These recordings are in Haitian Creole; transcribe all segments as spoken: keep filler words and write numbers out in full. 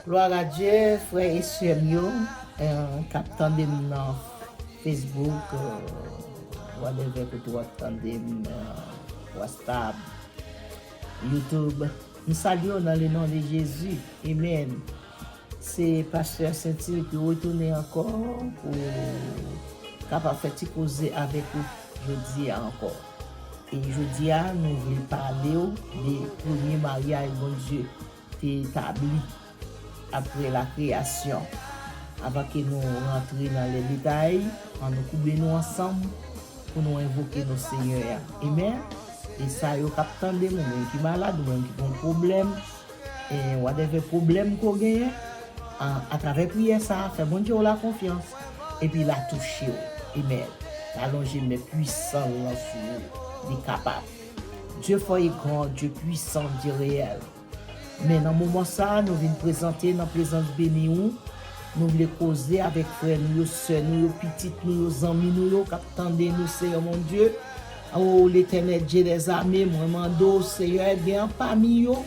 Glwa a Dye, frè e sè m yo, eh, k ap tande m nan Facebook, eh, whatever kote w ap tande m, eh, WhatsApp, YouTube. M salye w nan le non de Jezi. Amen. Se pastè Sainty ki retounen ankò pou kapab fè ti koze avèk ou jodi a ankò. E jodi a, nou vle pale w de premye maryaj Bondye te etabli apre la kreyasyon. Avan ke nou rantre nan lè detay, ann nou koube nou ansanm pou nou envoke non Senyè a. Amen. E sa yo k ap tande m, ou menm ki malad, ou menm ki gen yon pwoblèm, e whatever pwoblèm ke w genyen, a, atravè priyè sa a, fè Bondye w la konfyans, epi l a touche w. Amen. L a lonje men pwisan l lan sou ou. Li kapab. Dieu fort et grand, Dieu puissant, Dieu réel. Men nan moman sa a, nou vin prezante nan prezans beni ou. Nou vle koze avèk frè nou yo, sè nou yo, pitit nou yo, zanmi nou yo k ap tande nou, Senyè mon Dye. O Letènèl, Dye dèzame, mwen mande w, Senyè, gen anpami yo,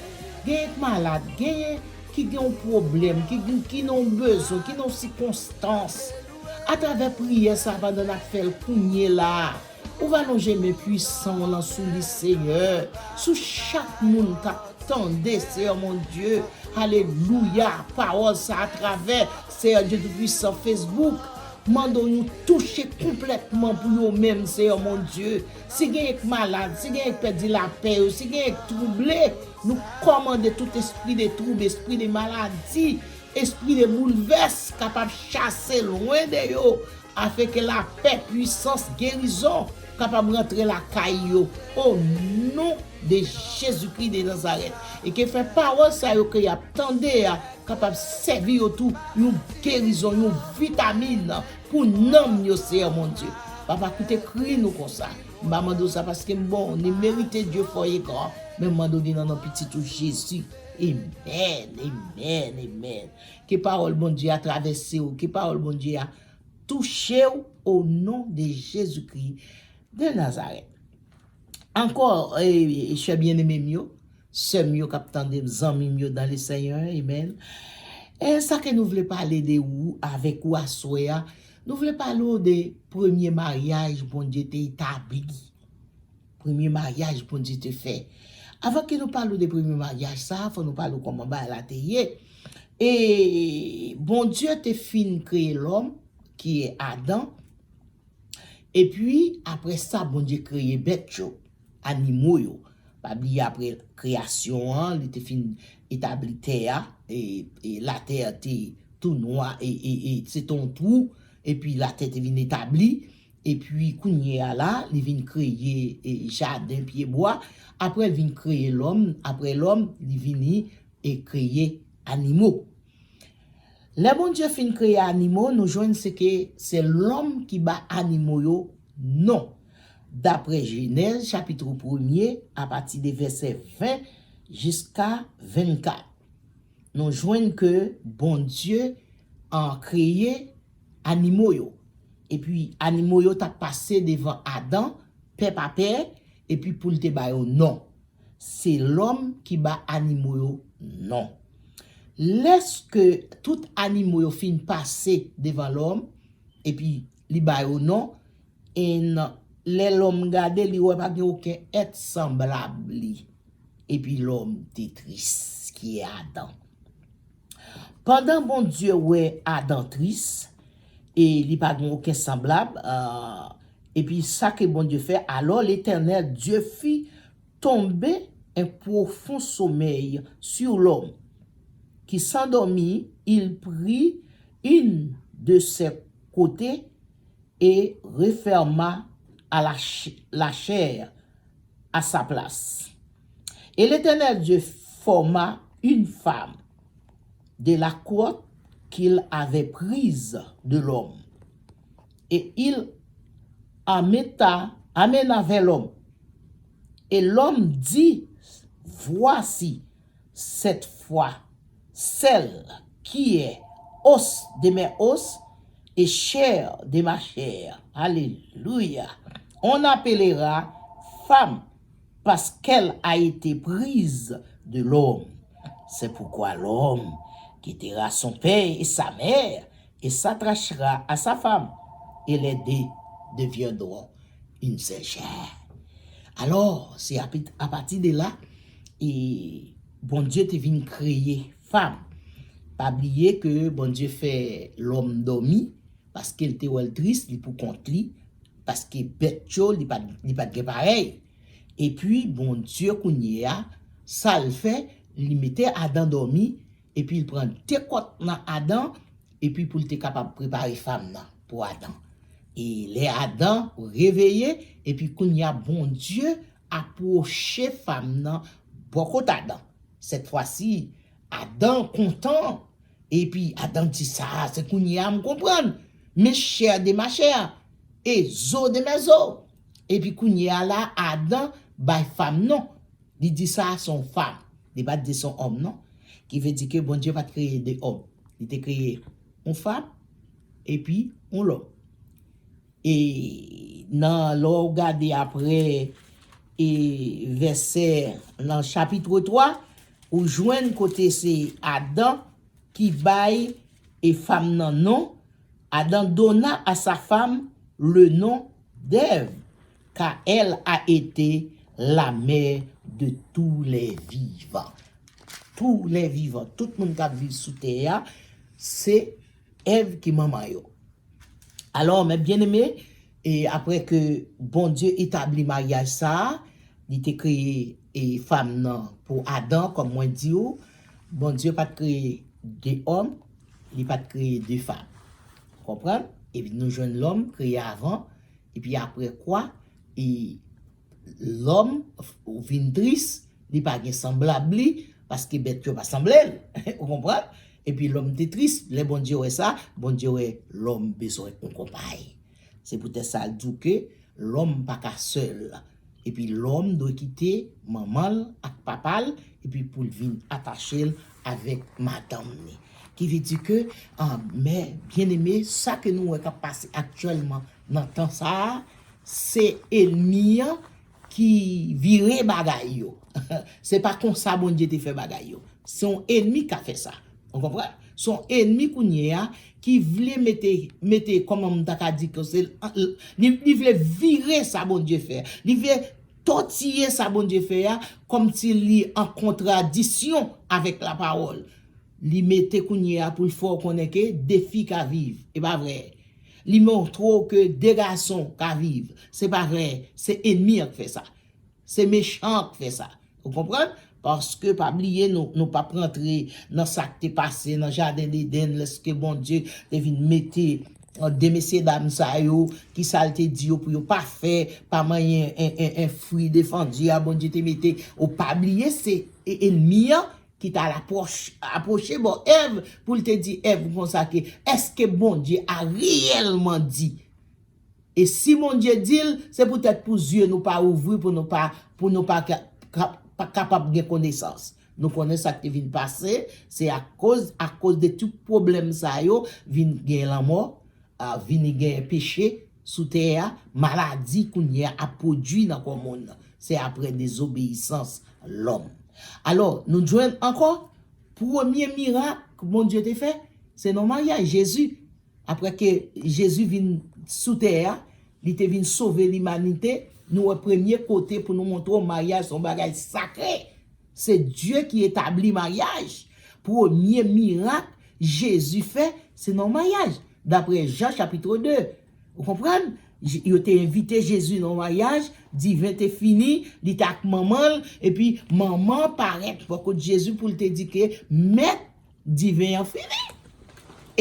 genyen k malad, genyen ki gen yon pwoblèm, ki, ki nan yon bezwen, ki nan yon sikonstans. Atravè priyè sa a, pandan n ap fè l kounye la a, ou va lonje men pwisan w lan sou li, Senyè, sou chak moun k ap tande, Senyè mon Dye. Alelouya, pawòl sa atravè, Senyè Dye Toupwisan, Facebook. Mande w yon touche konplètman pou yo menm, Senyè mon Dye. Si genyen k malad, si genyen k pèdi lapè yo, si genyen k twouble, nou kòmande tout espri de twoub, espri de maladi, espri de boulvès kapab chase lwen de yo, afin ke lapè, pwisans, gerizon kapab rantre lakay yo, o non de Jezikri de Nazarèt. E ke fè pawòl sa yo ke y ap tande a kapab sèvi yo tou yon gerizon, yon vitamin pou nanm yo, Senyè mon Dye. Papa, koute kri nou konsa. M pa mande w sa paske m bon, ni merite, Dye fò e gran, men m mande w li nan non pitit ou Jezi. Amen, amen, amen. Ke pawòl Bondye a travèse w, ke pawòl Bondye a touche w o non de Jezikri de Nazarèt. Ankò, e, e, chè byeneme m yo, sè m yo k ap tande m, zanmi m yo dans le Seigneur, amen. E sa ke nou vle pale de ou, avèk ou aswè a, nou vle pale w de premye maryaj Bondye te etabli. Premye maryaj Bondye te fè. Avan ke nou pale w de premye maryaj sa, fò nou pale w kòman bagay la te ye. E Bondye te fin kreye lòm, ki ye Adan. Epi, apre sa, Bondye kreye bèt yo, animo yo. Pa bliye apre kreyasyon an, li te fin etabli tè a, e, e latè te tou nwa, e, e, e se te yon twou, epi latè te vin etabli, epi kounye a la, li vin kreye, e, jaden, pyebwa, apre l vin kreye lòm, apre lòm, li vini e kreye animo. Lè Bondye fin kreye animo, nou jwenn se ke se lòm ki ba animo yo non. Daprè Jenèz, chapit premye, apati de vèsè ven jiska vennkat, nou jwenn ke Bondye an kreye animo yo. Epi animo yo t ap pase devan Adan, pè pa pè, epi pou l te ba yo non. Se lòm ki ba animo yo non. Lèske tout animo yo fin pase devan lòm, epi li ba yo non, e lè lòm gade, li wè pa gen okenn èt sanblab li. Epi lòm te tris, ki ye Adan. Pandan Bondye wè Adan tris, e li pa gen okenn sanblab, ah, epi sa ke Bondye fè, alors l'Éternel Dieu fit tomber un profond sommeil sur l'homme, qui s'endormit, il prit une de ses côtés et referma à la ch-, la chair à sa place. Et l'Éternel Dieu forma une femme de la côte qu'il avait prise de l'homme. Et il amena, amena vers l'homme. Et l'homme dit, voici, cette fois, celle qui est os de mes os et chair de ma chair. Alléluia. On appellera femme parce qu'elle a été prise de l'homme. C'est pourquoi l'homme quittera son père et sa mère, et s'attachera à sa femme, et les deux deviendront une seule chair. Alò, se apati de la, e Bondye te vin kreye fanm. Pa bliye ke Bondye fè lòm dòmi, paske l te wè l tris, li pou kont li, paske bèt yo, li pa, li pa t gen parèy. Epi, Bondye kounye a, sa l fè, li mete Adan dòmi, epi l pran de kòt nan Adan, epi pou l te kapab prepare fanm nan pou Adan. E lè Adan reveye, epi kounye a, Bondye apwoche fanm nan bò kot Adan. Sèt fwa si, Adan kontan. Epi Adan di, sa, se kounye a m konprann. Mes chairs de ma chair, et os de mes os. Epi kounye a la, Adan bay fanm non. Li di sa, se yon fanm. Li pa t di se yon òm non. Ki vle di ke Bondye pa t kreye de òm. Li te kreye yon fanm, epi yon lòm. E nan, lè w gade apre, e vèsè, nan chapit twa, ou jwenn kote se Adan ki bay e fanm nan non. Adam donna à sa femme le nom d'Ève, car elle a été la mère de tous les vivants. Tous les vivants, tout moun k ap viv sou tè a, se Èv ki manman yo. Alò, mes bien-aimés, e apre ke Bondye etabli maryaj sa a, li te kreye e fanm nan pou Adan, kòm mwen di w, Bondye pa t kreye de òm, li pa t kreye de fanm. Konprann? Epi nou jwenn lòm kreye avan, epi apre kwa, e lòm vin tris, li pa gen sanblab li, paske bèt yo pa sanble l. Ou konprann? Epi lòm te tris. Lè Bondye wè sa, Bondye wè lòm bezwen yon konpay. Se poutèt sa l di w ke lòm pa ka sèl. Epi lòm dwe kite manman l ak papa l, epi pou l vin atache l avèk madanm li. Ki vle di ke, ah, mes bien-aimés, sa ke nou wè k ap pase aktyèlman nan tan sa a, se ènmi an ki vire bagay yo. Se pa konsa Bondye te fè bagay yo. Se yon ènmi k ap fè sa. Ou konprann? Se yon ènmi kounye a ki vle mete, mete, kòman m ta ka di ke se, li, li vle vire sa Bondye fè. Li vle tòtiye sa Bondye fè a, kòmsi li an kontradisyon avèk lapawòl. Li mete kounye a pou l fè w konnen ke de fi ka viv. E pa vre. Li montre w ke de gason ka viv. Se pa vre. Se ènmi an k fè sa. Se mechan an k fè sa. Ou konprann? Paske pa bliye, nou, nou p ap rantre nan sa k te pase nan jaden Edenn, lèske Bondye te vin mete, eh, de mesye dam sa yo, ki sa l te di yo pou yo pa fè, pa manyen en, en, en fwi defandi a, Bondye te mete, ou pa bliye, se e-, ènmi an ki t al apwòch-, apwoche bò Èv pou l te di Èv konsa ke, èske Bondye a reyèlman di? E si Bondye di l, se poutèt pou zye nou pa ouvri, pou nou pa, pou nou pa ka, ka, pa kapab gen konesans. Nou konnen sa k te vin pase, se akoz, akoz de tout pwoblèm sa yo, vin gen lanmò, a, vin gen peche sou tè a, maladi kounye a ap pwodui nan kò moun nan. Se apre dezobeyisans lòm. Alò, nou jwenn ankò, premye mirak Bondye te fè, se nan maryaj Jezi. Apre ke Jezi vin sou tè a, li te vin sove limanite, nou wè premye kote pou nou montre w maryaj se yon bagay sakre. Se Dye ki etabli maryaj. Premye mirak Jezi fè, se nan maryaj, dapre Jan chapit de. Ou konprann? Je-, yo te envite Jezi nan maryaj, diven te fini, li te ak manman l, epi manman parèt bò kot Jezi pou l te di ke, Mèt, diven an fini.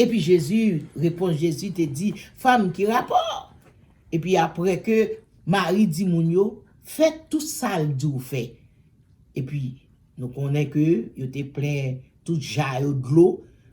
Epi Jezi, repons Jezi te di, fanm, ki rapò? Epi apre ke Mari di moun yo, fè tout sa l di w fè. Epi nou konnen ke yo te plen tout ja yo dlo,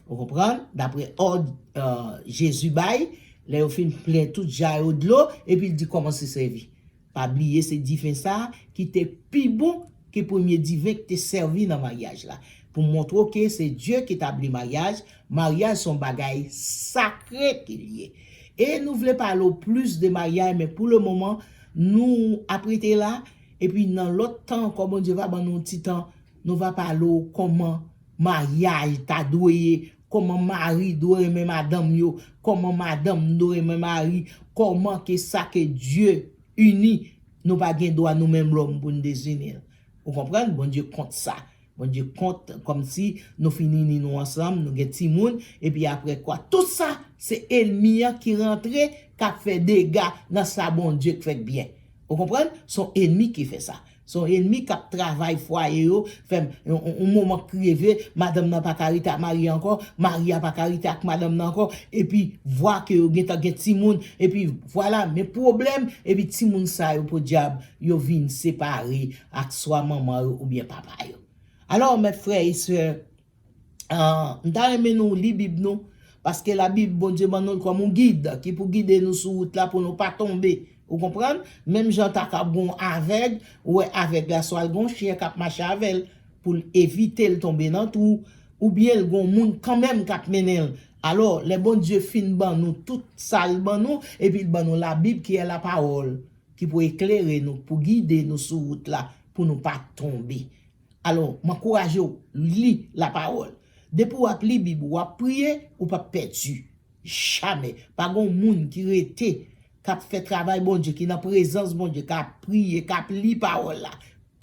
ou konprann? Dapre òd, eh, Jezi bay, lè yo fin plen tout ja yo dlo, epi l di kòmanse sèvi. Pa bliye se diven sa a ki te pi bon ke premye diven ki te sèvi nan maryaj la. Pou montre w ke se Dye ki tabli maryaj, maryaj se yon bagay sakre ke l ye. E nou vle pale w plis de maryaj, men pou le moman, nou ap rete la, epi nan lòt tan ankò, Bondye va ban nou yon ti tan, nou va pale w kòman maryaj ta dwe ye, kòman mari dwe renmen madanm yo, kòman madanm dwe renmen mari, kòman ke sa ke Dye ini, nou pa gen dwa nou menm lòm pou n dezini l. Ou konprann? Bondye kont sa. Bondye kont kòmsi nou fin ini nou ansanm, nou gen timoun, epi apre kwa? Tout sa, se ènmi an ki rantre, k ap fè dega nan sa Bondye k fèk byen. Ou konprann? Se yon ènmi ki fè sa. Se yon ènmi k ap travay fwaye yo, fè yon, yon, yon moman k rive, madanm nan pa ka rete ak mari ankò, mari a pa ka rete ak madanm nan ankò, epi vwa ke yo gentan gen timoun, epi vwala, men pwoblèm, epi timoun sa yo, podyab, yo vin separe ak swa manman yo oubyen papa yo. Alò, mè frè e sè, ah, m ta renmen nou li Bib nou, paske Labib, Bondye ban nou l kòm yon gid ki pou gide nou sou wout la pou nou pa tonbe. Ou konprann? Menm jan ta ka gen yon avèg, ou wè avèg la, swa l gen yon chen k ap mache avè l pou l evite l tonbe nan twou, oubyen l gen yon moun kanmenm k ap mennen l. Alò, lè Bondye fin ban nou tout sa l ban nou, epi l ban nou Labib, ki è lapawòl, ki pou eklere nou, pou gide nou sou wout la, pou nou pa tonbe. Alò, m ankouraje w, li lapawòl. Depi w ap li Bib, w ap priye, ou p ap pèdi. Jamè. Pa gen yon moun ki rete, k ap fè travay Bondye, ki nan prezans Bondye, k ap priye, k ap li pawòl la,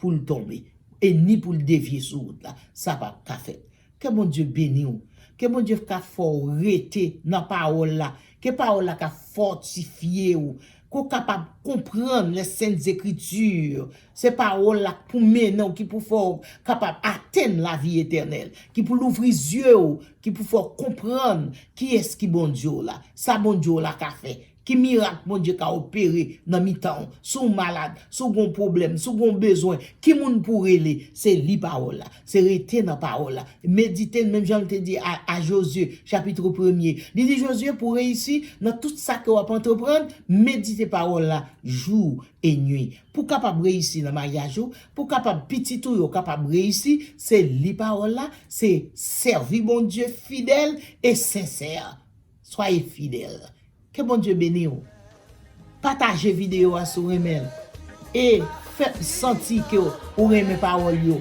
pou l tonbe. E ni pou l devye sou wout la. Sa p ap ka fèt. Ke Bondye beni w. Ke Bondye ka fè w rete nan pawòl la. Ke pawòl la ka fòtifye w. Ke w kapab konprann les Saintes Écritures. Se pawòl la k pou mennen w, ki pou fè w kapab atenn lavi etènèl, ki pou louvri zye w, ki pou fè w konprann kiyès ki Bondye w la, sa Bondye w la ka fè, ki mirak Bondye ka opere nan mitan w. Si w malad, si w gen yon pwoblèm, si w gen yon bezwen, ki moun pou w rele? Se li pawòl la, se rete nan pawòl la. Medite l, menm jan l te di a, a Jozye, chapit premye. Li di Jozye, pou w reyisi nan tout sa ke w ap antreprann, medite pawòl la jou e nwi. Pou w kapab reyisi nan maryaj ou, pou w kapab pitit ou yo kapab reyisi, se li pawòl la, se sèvi Bondye fidèl e sensè. Soyez fidèles. Ke Bondye beni w. Pataje videyo a si w renmen l. E fè m santi ke w renmen pawòl yo.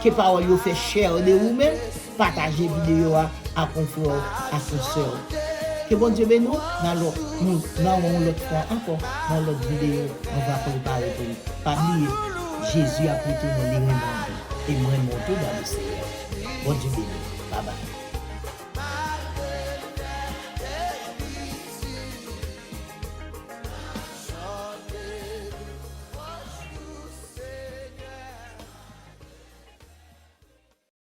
Ke pawòl yo fè chè de ou menm. Pataje videyo a ak yon frè w, ak yon sè w. Ke Bondye beni w. Nan lòt, nou, nan yon lòt fwa ankò, nan yon lòt videyo, nou va prepare pou li. Pa bliye, Jezi ap retounen, li renmen w. E m renmen w tou dan le Seyè. Bondye beni w. Babay.